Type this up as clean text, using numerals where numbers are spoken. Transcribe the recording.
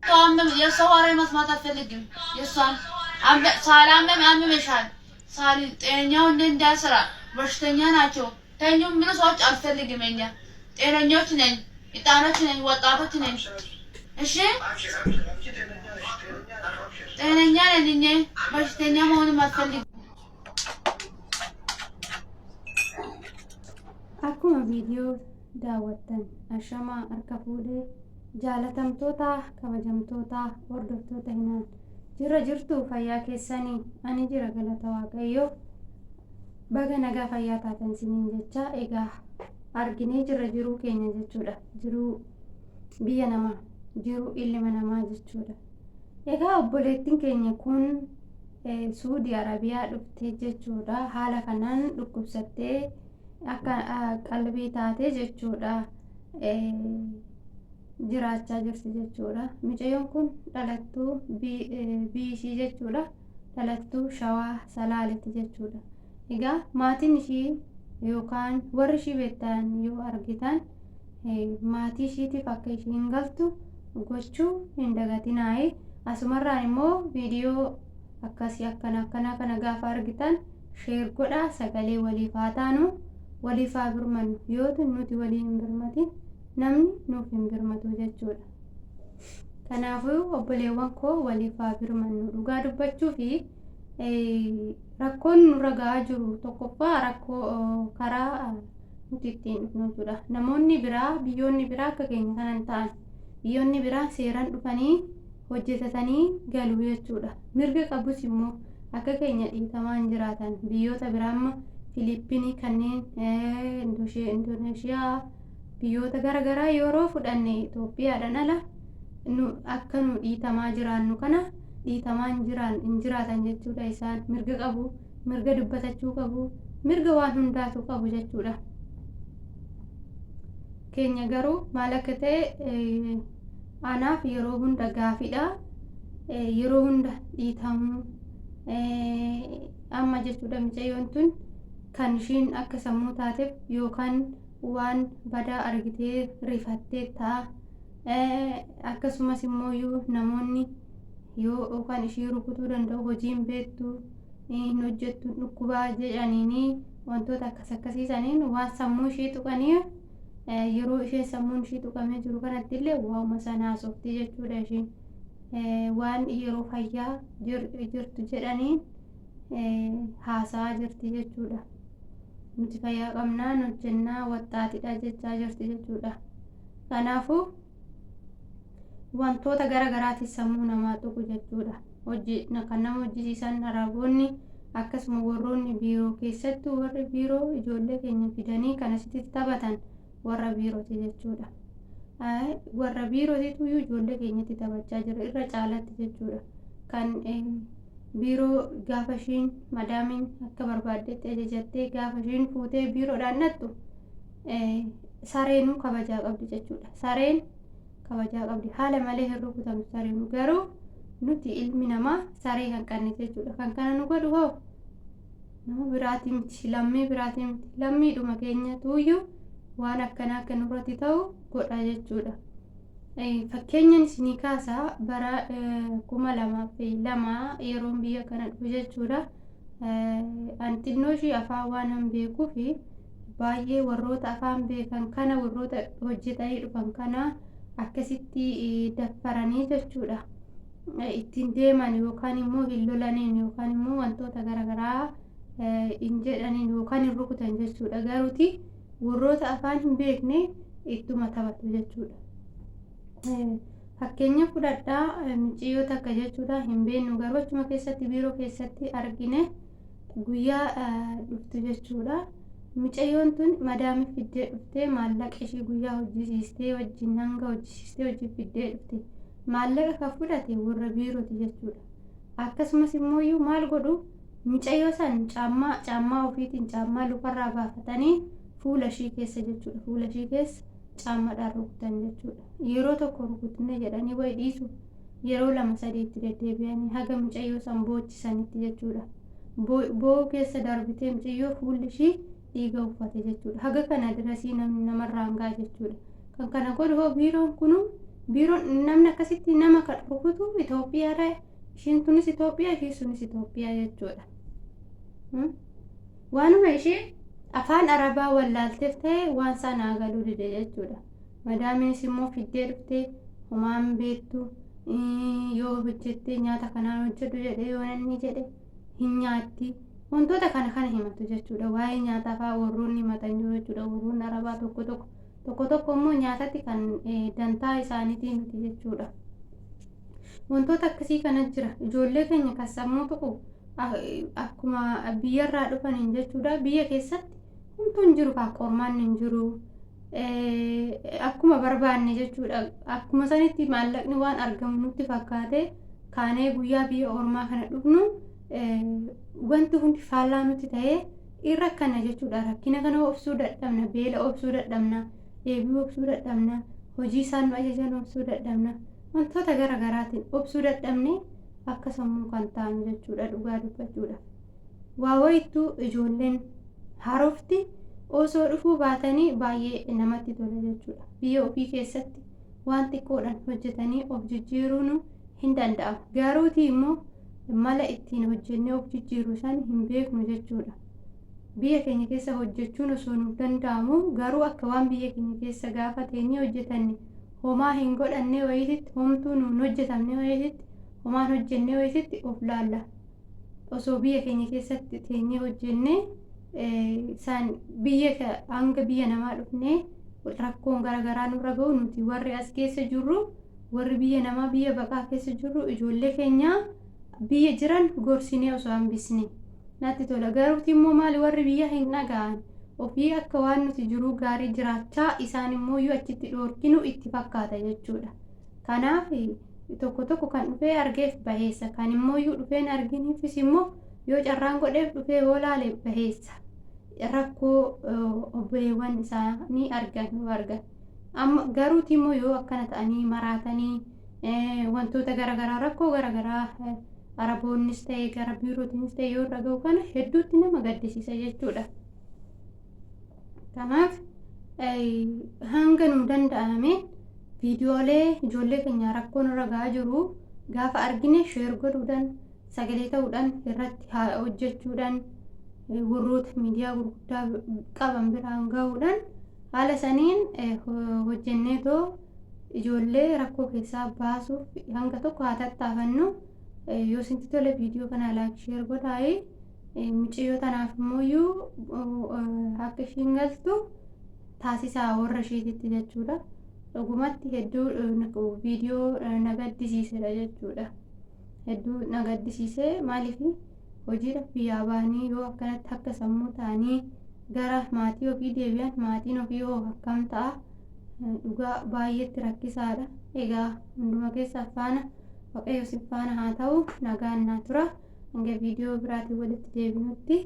የሰው ወሬ መስማት አልፈልግም። የእሷን ሳላመም አምመሻል። ሳሊ ጤነኛው እንደ እንዳስራ በሽተኛ ናቸው ተኙ የሚሉ ሰዎች አልፈልግም። እኛ ጤነኞች ነን፣ ህፃኖች ነን፣ ወጣቶች ነን። እሺ ጤነኛ ነን እኛ በሽተኛ መሆንም አልፈልግም። Akkuma viidiyoo daawwattan ashamaa harka fuudhee jaalatamtoota kabajamtoota hordoftoota hinaan jirra jirtu fayyaa keessanii ani jira galata waaqayyoo baga nagaa fayyaa taatan siniin jecha egaa arginee jirra jiruu keenya jechuudha jiruu biyya namaa jiruu ilma namaa jechuudha egaa obboleettiin keenya kun Suudi Arabiyaa dhuftee jechuudha haala kanaan dhukkubsattee akka qalbii taatee jechuudha jiraachaa jirti jechuudha. Mucayyoon kun dhalattuu biyyi ishii jechuudha. Dhalattuu Shawaa Salaaletti jechuudha. Egaa maatiin ishii yookaan warri ishii beektan yoo argitan maatii ishiitiif akka ishiin galtu gochuu hin dagatinaayi. Asumarraan immoo viidiyoo akkasii akkana akkanaa kana gaafa argitan sheer godhaa sagalee waliif haa taanu waliif haa birmannu yoo nuti walii hin birmatin namni nuuf hin birmatu jechuudha. Kanaafuu obboleewwan koo waliif haa birmannu dhugaa dubbachuu fi rakkoon nurra gahaa jiru tokkoffaa rakkoo karaa nuti ittiin dhufnu jechuudha. Namoonni biraa biyyoonni biraa akka keenya kana hin ta'an biyyoonni biraa seeraan dhufanii hojjetatanii galu jechuudha. Mirga qabus immoo akka keenya dhiitamaa hin jiraatan biyyoota biraa amma Filiippinii kanneen Indoneeshiyaa biyyoota gara garaa yeroo fudhanne Itoophiyaadhaan ala nu akka nu dhiitamaa jiraannu kana dhiitamaa hin jiraatan jechuudha isaan mirga qabu mirga dubbatachuu qabu mirga waan hundaatu qabu jechuudha. Keenya garuu maal akka ta'e anaaf yeroo hunda gaafidha. Yeroo hunda dhiitamuu amma jechuudha mucayyoon tun kan ishiin akka sammuu taateef yookaan waan badaa argitee rifattee ta'a. Akkasumas immoo namoonni yoo yookaan ishii rukutuu danda'u hojii hin beektu hin hojjettu dhukkubaa jedhaniini wantoota akkas akkasii saniin waan sammuu ishii tuqanii yeroo isheen sammuun ishii tuqamee jiru kanatti illee waa'uma sana haasofti jechuudha ishiin. Waan yeroo fayyaa jirtu jedhaniin haasa'aa jirti jechuudha. Nuti fayyaa qabnaa nu hojjennaa waxxaatidha jechaa jirti jechuudha. Kanaafuu wantoota gara garaatiin sammuu namaa tuqu jechuudha. Hojii kan nama hojjisiisan araboonni akkasuma warroonni biiroo keessattuu warri biiroo ijoollee keenya fidanii kan asitti taphatan warra biirooti jechuudha. Warra biirootitu iyyuu ijoollee keenyatti taphachaa jira irra caalatti jechuudha. Kan biiroo gaafa ishiin madaamiin akka barbaaddetti ajajattee gaafa ishiin fuutee biiroodhaan dhattu sareenuu kabajaa qabdi jechuudha. Sareen kabajaa qabdi. Haala malee hin rukutamtu sareenuu garuu nuti ilmi namaa saree kan qabne jechuudha. Kan kana nu godhu hoo nama biraatii miti lammii biraatii miti lammiidhuma keenyatuuyyuu waan akkanaa akka nurratti ta'u godha jechuudha. Fakkeenyan isinii kaasa bara 2002 yeroon biyya kana dhufu jechuudha. An xinnoo ishii afaan waan hin beekuuf baay'ee warroota afaan beekan kana warroota hojjetanii dhufan kana akkasitti daffaranii jechuudha. Ittiin deeman yookaan immoo hin lolaniin yookaan immoo wantoota garaagaraa hin jedhaniin yookaan hin rukutan jechuudha. Garuuti warroota afaan hin beekne ittuma taphatu jechuudha. Fakkeenya fudhadhaa miciyyoo takka jechuudha hin beeknu garuu achuma keessatti biiroo keessatti argine guyyaa dhuftu jechuudha. Micayyoon tun madaamii fiddee dhuftee maallaqa ishii guyyaa hojjisiistee wajjin hanga hojjisiistee hojii fiddee dhufte. Maallaqa kan fudhate warra biirooti jechuudha. Akkasumas immoo maal godhu micayyoo san caammaa caammaa ofiitiin caammaa lukarraa baafatanii fuula ishii keessa jechuudha. Fuula ishii keessa caammaadhaan rukutan jechuudha. Yeroo tokko rukutne jedhanii wayi dhiisu yeroo lama sadii itti deddeebi'anii haga micayyoo san boochisanitti jechuudha. Boo'uu keessa darbitee micayyoo fuulli ishii dhiiga uffate jechuudha. Haga kana dirasii namni namarraan ga'a jechuudha. Kan kana godhu hoo biiroon kunu Biiroon namni akkasitti nama kan rukutu Itoophiyaadha. Ishiin tunis Itoophiyaa, ishiin sunis Itoophiyaa jechuudha. Waanuma ishee afaan Arabaa wallaalteef ta'e waan isaa naa galuu dide jechuudha. Madaamiinis immoo fiddee dhuftee homaan beektu yoo hojjettee nyaata kanaan hojjedhu jedhee yoo inni jedhe hin nyaatti. Wantoota kana kana himatu jechuudha. Waa'ee nyaataa fa'aa warroonni himatan jiru jechuudha. Warroonni Arabaa tokko tokko. Tokko tokko immoo nyaatatti kan dantaa isaaniitii miti jechuudha. Wantoota akkasii kana jira. Ijoollee keenya kan sammuu tuqu akkuma biyyarraa dhufaniin jechuudha. Biyya keessatti homtuu hin jiru kaa qormaanni hin jiru. Akkuma barbaanne jechuudha. Akkuma sanitti maallaqni waan argamu nutti fakkaate kaanee guyyaa biyya ormaa kana dhufnu wanti hundi faallaa nutti ta'ee irra kana jechuudha. Rakkina kana obsuu dadhabna, beela obsuu dadhabna, dheebuu obsuu dadhabna, hojii isaan nu ajajan obsuu dadhabna. Wantoota gara garaatiin obsuu dadhabne akka sammuu kan taanu jechuudha dhugaa dubbachuudha. Waa wayittuu ijoolleen haarofti osoo dhufuu baatanii baay'ee namatti tola jechuudha. Biyya ofii keessatti waan xiqqoodhaan hojjetanii of jijjiiruun hin danda'amu. Garuutii immoo mala ittiin hojjennee of jijjiirru san hin beeknu jechuudha. Biyya keenya keessa hojjechuun osoo nuuf danda'amu garuu akka waan biyya keenya keessa gaafa teenyee hojjetanne homaa hin godhannee wayiititti homtuu nuun hojjetamne wayiititti homaan hojjennee wayiititti of laalla. Osoo biyya keenya keessatti teenyee hojjennee isaan biyya hanga biyya namaa dhufnee rakkoon garaagaraa nurra ga'u nuti warri as keessa jirru warri biyya namaa biyya baqaa keessa jirru ijoollee keenya biyya jiran gorsinee osoo hambisne natti tola. Garuuti immoo maali warri biyya hin dhaga'an ofii akka waan nuti jiruu gaarii jiraachaa isaan immoo iyyuu achitti dhoorkinu itti fakkaata jechuudha. Kanaaf tokko tokko kan dhufee argeef baheessa kan immoo iyyuu dhufeen arginiifis immoo yoo carraan godheef dhufee yoo laale baheessa. Rakkoo obboleewwan isaanii argan yoo argan. Amma garuuti immoo yoo akkana ta'anii maraatanii wantoota garaagaraa rakkoo garaagaraa Araboonnis ta'e gara biirootiinis ta'e yoo irra ga'u kana hedduutti nama gaddisiisa jechuudha. Kanaaf hanga nu danda'ame viidiyoolee ijoollee keenya rakkoon irra ga'aa jiru gaafa argine sheer godhuudhaan sagalee ta'uudhaan irratti hojjechuudhaan warroota miidiyaa gurguddaa qaban biraan ga'uudhaan haala saniin hojjenneetoo ijoollee rakkoo keessaa baasuuf hanga tokko haa tattaafannu. Yoo isinitti tole viidiyoo kana laayik sheer godhaayi. Mucayyoo tanaaf immoo akka ishiin galtu taasisaa warra ishiititti jechuudha. Dhugumatti hedduu viidiyoo na gaddisiisedha jechuudha. Hedduu na gaddisiise maaliif hojiidhaaf biyyaa ba'anii yoo akkanatti akka sammuu ta'anii gara maatii ofii deebi'an maatiin ofii hoo akkam ta'a? Dhugaa baay'eetti rakkisaadha. Egaa hunduma keessa faana Waaqayyo si faana haa ta'u nagaan naa tura. Hanga viidiyoo biraatiin walitti deebinutti.